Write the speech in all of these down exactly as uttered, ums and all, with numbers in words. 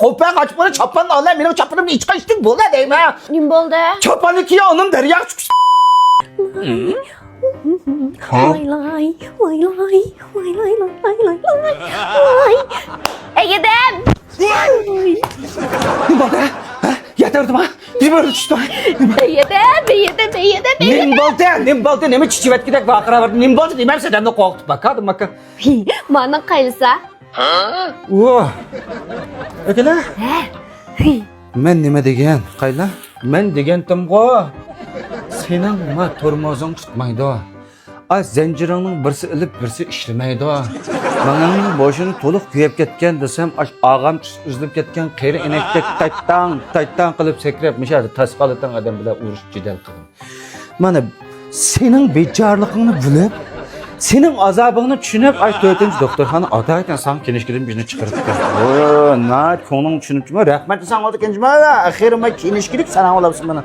قوپەڭ ئاچىپ قويۇپ، چاپاننى ئالا، مېنىڭ چاپىنىمنى ئىچقا ئىشتىڭ بولا دەيمەن. نېمە بولدى؟ چاپاننى كىيە، ئانام دەرياغا چۈشۈپ. ۋاي لاي، ۋاي لاي، ۋاي لاي لاي لاي لاي لاي. ۋاي. ئەگىدىم. نېمە بولدى؟ ھە؟ ياتاۋردىما؟ بىر بىر چۈشتى. ئەگىدىم، ئەگىدىم، ئەگىدىم. نېمە بولدى؟ نېمە بولدى؟ نېمە چىچىۋەتكۈدەك ۋارقىراۋاتىدۇ؟ نېمە بولدى دېمەمسە، ئادەمنى قورقۇتۇپ باقادىم، ماكا. مانىڭ قايلىسا؟ ئۇ. ئەكەلە. ھە. مەن نېمە دېگەن، قايلا؟ مەن دېگەنتىمغۇ، سېنىڭ ما تورمۇزۇڭ تۇتمايدۇ. ئا، زەنجىرىڭنىڭ بىرسى ئېلىپ، بىرسى ئىشلىمەيدۇ. ماڭاڭنىڭ بوشىنى تولۇق كۆيۈپ كەتكەن دېسەم، ئاش ئاغام ئۈزۈلۈپ كەتكەن قېرى ئىنەكتەك تايتاڭ، تايتاڭ قىلىپ سەكرەپ، مۇشۇ يەردە تاس قالىتىڭ ئادەم بىلەن ئۇرۇش جېدەل قىلىڭ. مانا، سېنىڭ بىچارىلىقىڭنى بىلىپ، سېنىڭ ئازابىڭنى چۈشىنىپ، ئاي، تۆتىنچى دوختۇرخانا ئاتايتىن ساڭا كىنىشكىدىن بىزنى چىقىرىپتۇ. ۋوي، ناھايىتى كۆڭلۈڭنى چۈشىنىپتىمەن. رەھمەت دېسەڭ بولدى، كىنىشما. ئاخىرى ما كىنىشكىدىك سانا بولامسىز مانا.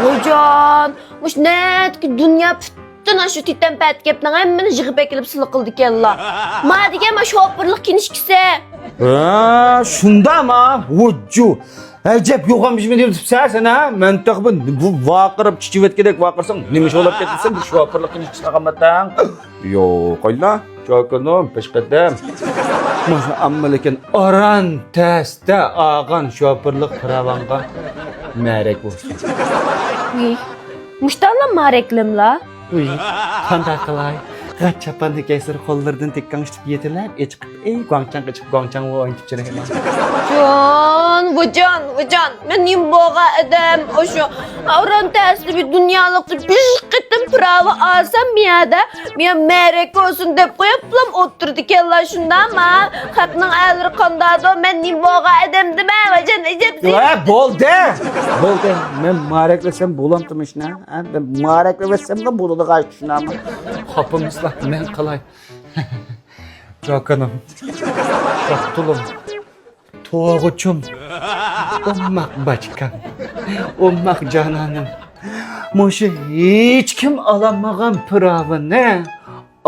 ۋويجان، مۇشۇ نەدىكى دۇنيا پۈتۈن ئاشۇ تىتەن پەتكەپنىڭ ھەممىنى يىغىپ ئەكېلىپ سىلى قىلدىكەنلا. ما دېگەن ما شوپۇرلۇق كىنىشكىسى. ھە، شۇنداقما؟ ۋوججۇ. ئەجەب يوغان بىر نېمە دېيىپسەن سەن، ھە؟ مەن تېخى بۇ، بۇ ۋارقىراپ چىچىۋەتكۈدەك ۋارقىرىساڭ، نېمە شولاپ كەتتىسەن بۇ شوپۇرلۇق كىنىشكىسى قاماتاڭ؟ يوق، قايلا، چاكىنىم، پېشقەدەم. مانا ئەمما لېكىن ئاران تەستە ئاغان شوپۇرلۇق پىراۋانغا مەرەك بولسۇن. ۋىي، مۇشتانلا مارەكلىملا. ۋىي، قانداق قىلاي؟ غەت چاپاننى كەيسىرى قوللىرىدىن تىككاڭشىتىپ يېتىلەپ ئېچىقىپ، ئەي، گۇاڭچاڭغا چىقىپ گۇاڭچاڭ ئوينىتىپ جۈرەيمەن. ۋىجان، ۋىجان، مەن نېمە بولغان ئادەم ئاشۇ؟ ئاران تەستە بىر دۇنيالىقتا بىر قېتىم پىراۋا ئالسام مىيادە، مىيا مەرەكە بولسۇن دەپ قويۇپلام ئولتۇرىدىكەنلا شۇنداقما؟ خەقنىڭ ئەللىرى قانداقدۇ؟ مەن نېمە بولغان ئادەم دېمە، ۋىجان، ئەجەب. ۋە، بولدى! بولدى! مەن مارەكلىسەم بولامتىمىش نە؟ ھە؟ مارەكلىۋەتسەملا بولىدىغان ئىش شۇنداقمۇ؟ خاپىمىسلا مەن قىلاي. جاكانىم، شاپتۇلۇم، توغۇچۇم، ئوماق باچكام، ئوماق جانانىم. مۇشۇ ھېچكىم ئالالمىغان پىراۋىنى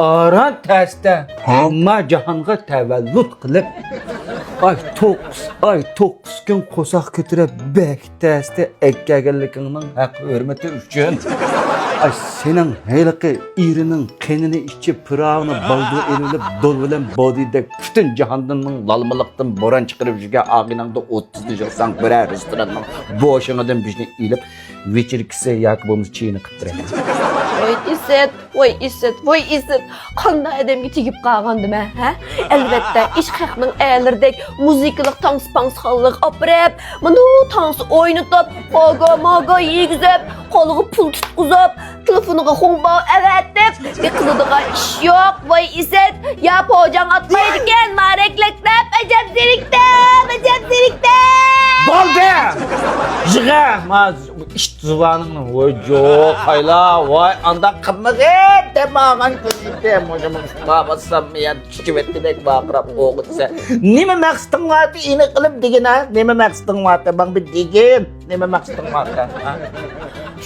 ئاران تەستە ھەممە جاھانغا تەۋەللۇت قىلىپ، ئاي توققۇز ئاي، توققۇز كۈن قورساق كۆتۈرۈپ بەك تەستە ئەكەلگەنلىكىڭنىڭ ھەق ھۆرمىتى ئۈچۈن، ئاي، سېنىڭ ھېلىقى ئېرىنىڭ قېنىنى ئىچىپ، پىراۋىنى بالدۇر ئېلىۋېلىپ، دول بىلەن بودىدەك پۈتۈن جاھاندىن لالمىلىقتىن بوران چىقىرىپ يۈرگەن ئاغىنەڭدىن ئوتتۇزنى يىغساڭ، بىرەر رېستوراننىڭ بوشىڭىدىن بىزنى ئېلىپ، ۋېچېركىسى ياكى بولمىسا چېيىنى قىلىپ بېرەيلى. ۋاي ئىسەت، ۋاي ئىسەت، ۋاي ئىسەت، قانداق ئادەمگە تېگىپ قالغاندىم ھە؟ ئەلۋەتتە، ئىش خەقنىڭ ئەلىرىدەك مۇزىكىلىق تانسا پانسىخانىلىرىغا ئاپىرىپ، مۇنداق تانسا ئوينىتىپ، پوگو موگو يېگۈزۈپ، قولىغا پۇل تۇتقۇزۇپ، تېلېفونىغا خۇڭباۋ ئەۋەتىپ، قىلىدىغان ئىش يوق. ۋاي ئىسەت، يا پوجاڭ ئاتمايدىكەن، مارەكلەك دەپ، ئەجەب زېرىكتىم، ئەجەب زېرىكتىم. بولدى! يىغە! ما ئىت زۇۋانىڭنى، ۋوي جوق، قايلا، ۋاي، ئانداق قىلمىغىن، دەپ ماڭغان كۆزۈكتە، مۇشۇ بابا ساممىيەت چىچىۋەتكۈدەك ۋارقىراپ ئوغۇتسە. نېمە مەقسىتىڭ بارتى، ئېنىق قىلىپ دېگىنە، نېمە مەقسىتىڭ بارتى، ماڭا بىر دېگىن، نېمە مەقسىتىڭ بارتى، ھە؟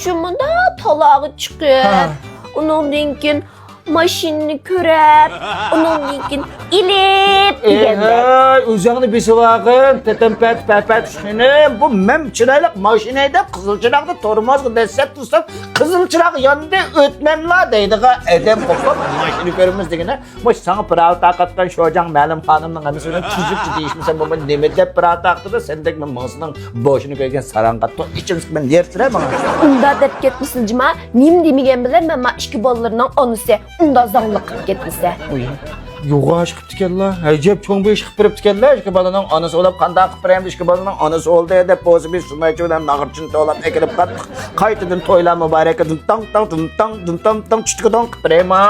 شۇ مۇنداق تالاغا چىقىپ، ھە. ئۇنىڭدىن كېيىن ماشىنىنى كۆرۈپ، ئۇنىڭدىن كېيىن ئېلىپ دېگەندەك. ئەي، ئۆزۈڭنى بېسىۋالغىن، تەتەمپەت، پەپەت خېنىم. بۇ مەن چىرايلىق ماشىنا ھەيدەپ، قىزىل چىراغدا تورمۇزغا دەسسەپ تۇرسام، قىزىل چىراغ ياندى، ئۆتمەملا دەيدىغان ئادەم قوپۇپ، ماشىنا كۆرىمىز دېگىنە. مۇشۇ ساڭا پىراۋا تارقاتقان شوجاڭ مەلۇم خانىمنىڭ ھەممىسىنى تۈزۈكچە دېيىشمىسەم بولمايدۇ. نېمە دەپ پىراۋا تارقىتىدۇ؟ سەندەك مەن ماڭسىنىڭ بوشىنى كۆرگەن ساراڭغا تو ئىچىمسىك مەن يەرسىرە ماڭا. ئۇنداق دەپ كەتمىسىلە جىما، نېمە دېمىگەن بىلەن مەن ما ئىككى بالىلىرىنىڭ ئانىسى. ئۇنداق زاڭلىق قىلىپ كەتمىسە. ئۇي، يوغاش قىپتىكەنلا، ئەجەب چوڭ بىر ئىش قىپ بېرىپتىكەنلا، ئىككى بالىنىڭ ئانىسى بولاپ قانداق قىپ بېرەيمىز، ئىككى بالىنىڭ ئانىسى بولدى دەپ بولسا بىز سۇنايچى بىلەن ناغرىچىنى توۋلاپ ئەكېلىپ قاتتۇق. قايتىدىن تويلار مۇبارەك، دىمتاڭ تاڭ، دىمتاڭ، دىمتاڭ تاڭ، چۈتكىدوڭ قىپ بېرەيما.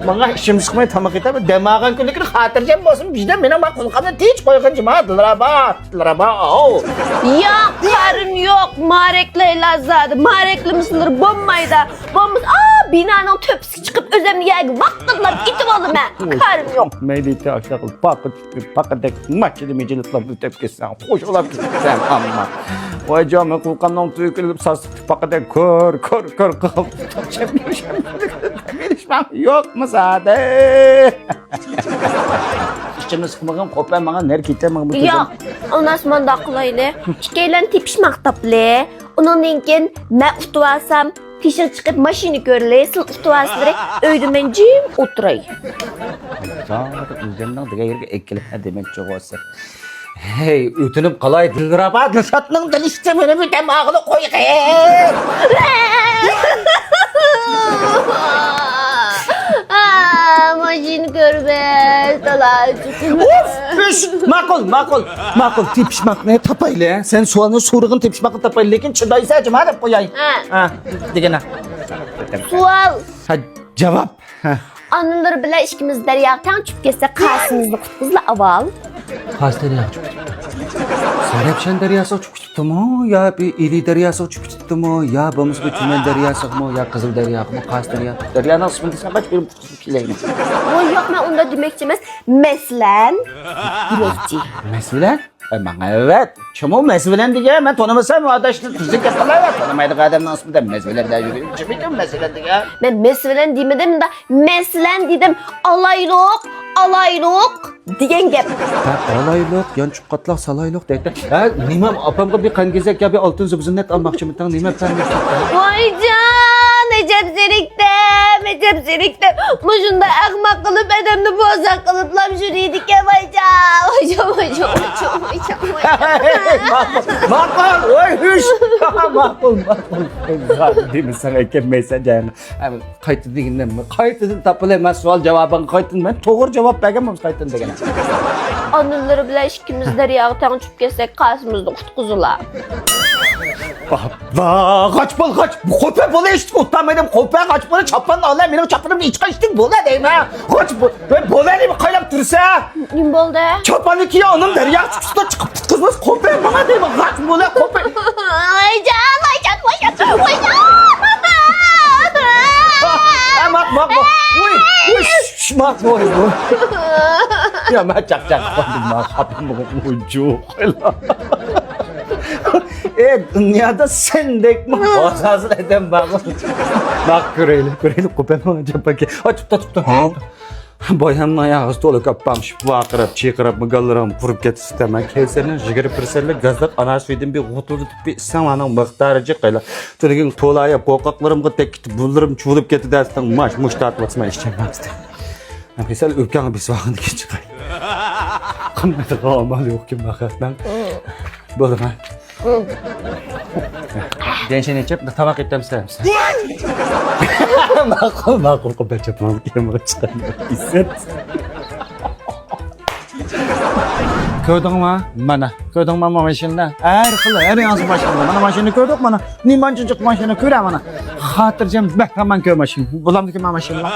ماڭا ئىچىم سىقماي تاماق يېتەر، دەم ئالغان كۈنلۈكىنى خاتىرجەم بولسۇن، بىزدە مېنىڭ ما قۇلىقىمنى تىنچ قويغىن جىما، دىلرابا، دىلرابا، ئاۋ. ياق، كارىم يوق، مارەكلەيلا زادى، مارەكلىمىسىلىرى بولمايدا. بولمىسا، ئا، بىنانىڭ تۆپىسىگە چىقىپ، ئۆزۈمنى يەرگە ۋاققىدىلاپ ئېتىۋالىمەن. كارىم يوق. مەيلى، ئاشۇنداق قىلىپ، پاقا چۈشۈپ، پاقىدەك ماشىنا مىجىلىقلاپ ئۆتۈپ كەتسەڭ، خوش بولاپ كېتىسەن، ئەمما. ۋاي جان، مەن قۇلىقىمنىڭ تۈۋىگە كېلىپ ساستۇق پاقىدەك كور، كور، كور قىلىپ، يوقمۇ زادى؟ ئىشىمىز قىلمىغىن، قوپە ماڭا نەر كېتەلمىغىن بۇ ياق، ئۇنداق مۇنداق قىلايلى. ئىككىيلەن تېپىشماق تاپلى. ئۇنىڭدىن كېيىن مەن ئۇتۇۋالسام، پېشىڭ چىقىپ ماشىنا كۆرلى، سىلەر ئۇتۇۋالسىلىرى، ئۆيدە مەن جىم ئولتۇراي. زادى ئۆزۈمنىڭ دېگەن يېرىگە ئەكېلىپ دېمەكچى بولسا. ھەي، ئۆتۈنۈپ قالاي، دىلرەبا دىلشاتنىڭ دىلىشىچە مېنى بىر دەم ئاغىلى قويغىن. ھە، ماشىنا كۆرمەس، تالاي. ئۇف، ئۈش، ماقۇل، ماقۇل، ماقۇل، تېپىشماقنى تاپايلى. سەن سوئالنى سورىغىن، تېپىشماقنى تاپايلى، لېكىن چىدايسەن جۇما دەپ قوياي. ھە. ھە، دېگىنە. سوئال. ھە، جاۋاب. ھە. ئانىلىرى بىلەن ئىككىمىز دەرياغا تەڭ چۈشۈپ كەتسەك، قاسىمىزنى قۇتقۇزلا ئاۋال. قايسى دەرياغا چۈشۈپ كېتىپتۇ؟ زەينەپ شەن دەرياسىغا چۈشۈپ كېتىپتىمۇ؟ يا بىر ئىلى دەرياسىغا چۈشۈپ كېتىپتىمۇ؟ يا بولمىسا بىر تۈمەن دەرياسىغىمۇ؟ يا قىزىل دەرياغىمۇ؟ قايسى دەريا؟ دەريانىڭ ئىسمىنى دېسەم، قاچ بېرىپ قۇتقۇزۇپ كېلەيمەن. ۋاي ياق، مەن ئۇنداق دېمەكچى ئەمەس. مەسىلەن، دېمەكچى. مەسىلەن؟ ئەي، ماڭا ئەۋەت. كىم ئۇ مەسىلەن دېگەن؟ مەن تونۇمىسام، ئۇ ئاداشنى تۈزۈك گەپ قىلايلا. تونۇمايدىغان ئادەمنىڭ ئىسمىدا مەسىلەن دەپ يۈرگىنى كىم ئىكەن مەسىلەن دېگەن؟ مەن مەسىلەن دېمىدىم دا، مەسىلەن دېدىم. ئالايلۇق، ئالايلۇق دېگەن گەپ. ھە، ئالايلۇق، يانچۇق قاتلاق سالايلۇق دەيتتى. ھە، نېمەم ئاپامغا بىر قەنگېزەك يا بىر ئالتۇن زىبۇ زىننەت ئالماقچىمىتىڭ؟ نېمەم تەڭلەپ كەتتى؟ ۋايجان، ئەجەب زېرىكتىم، ئەجەب زېرىكتىم. مۇشۇنداق ئەخمەق قىلىپ، ئادەمنى بوزەك قىلىپلام يۈرىدىكەن، ۋايجان، ۋايجان، ۋايجان، ۋايجان، ۋايجان، ۋايجان. ماقۇل، ماقۇل، ۋاي، ھۈش. ماقۇل، ماقۇل. دېمىسەڭ ئەكەلمەيسەن جايىڭغا. قايتا دېگىنىم، قايتىدىن تاپىلى، مەن سوئال جاۋابىڭغا قايتىدىن، مەن توغرا جاۋاب بەرگەن بولسا قايتىدىن دېگىنە. ئانىلىرى بىلەن ئىككىمىز دەرياغا تەڭ چۈشۈپ كەتسەك، قاسىمىزنى قۇتقۇزۇلا. ۋا، غاچ بول، غاچ! قوپە بول، ئىشتىك ئۇتالمايدىم، قوپە، غاچ بول، چاپاننى ئالا، مېنىڭ چاپىنىمنى ئىچقا ئىشتىك بولا دەيمەن. غاچ بول، ۋە بولا دەيمەن، قايلاپ تۇرسا. نېمە بولدى؟ چاپاننى كىيە، ئانام دەرياغا چۈشۈپ چىقىپ قۇتقۇزماس، قوپە، ماڭا دەيمەن، غاچ بولا، قوپە. ۋايجان، ۋايجان، ۋايجان، ۋايجان. ھە، ماق، ماق، ماق. ۋۇي، ۋۇي، شش، ماق، ۋۇي، ۋۇي. يا، مەن چاقچاق قىلدىم، ماق، خاپىمغا ئۇجۇق. ئە، دۇنيادا سەندەكمۇ ھازازىل ئادەم بارغۇ؟ ماق، كۆرەيلى، كۆرەيلى، قوپەم، جاپاكى. ئاچ، تۇت، تۇت، تۇت. بايامنىڭ ئاياغىسى تولا كاپپام، شىپ ۋارقىراپ، چىرقىراپ، مىگاللىرىڭ پۇرۇپ كەتسە، مەن كەۋسەرنىڭ يىگىرمە پىرسەنتلىك گازلىق ئانار سۈيىدىن بىر غۇتۇلدىتىپ بىر ئىچسەڭ، ئانىڭ مىقدارى جىق قايلا. تۈنۈگۈن تولا يەپ، قورقاقلىرىمغا تەگكىتىپ، بۇرۇنلىرىم چۇۋۇلۇپ كەتتى دەسىتىڭ، ماش، مۇش تارتىۋاتىسىز، مەن ئىچەلمەمتىم. مەن سەل ئۆپكەڭنى بېسىۋالغىنىدىن كېيىن چىقاي. قانداق ئامال يوقكەن، ماقەتنىڭ. بولدىما؟ دېنشىنى ئىچىپ، تاماق يېتەمسىلەر؟ ماقۇل، ماقۇل، قوپەچەپ، ماڭا كېلىڭ، چىقاي. ئىسسىت. كۆردۈڭمۇ؟ مانا، كۆردۈڭمۇ ماشىنىنى؟ ھەر خىل، ھەر ياڭزا ماشىنا. مانا ماشىنىنى كۆردۇق، مانا. نېمانچە جىق ماشىنا كۆرە، مانا. خاتىرجەم، بەك يامان كۆر ماشىنا. بولامدىكى ما ماشىنىلار؟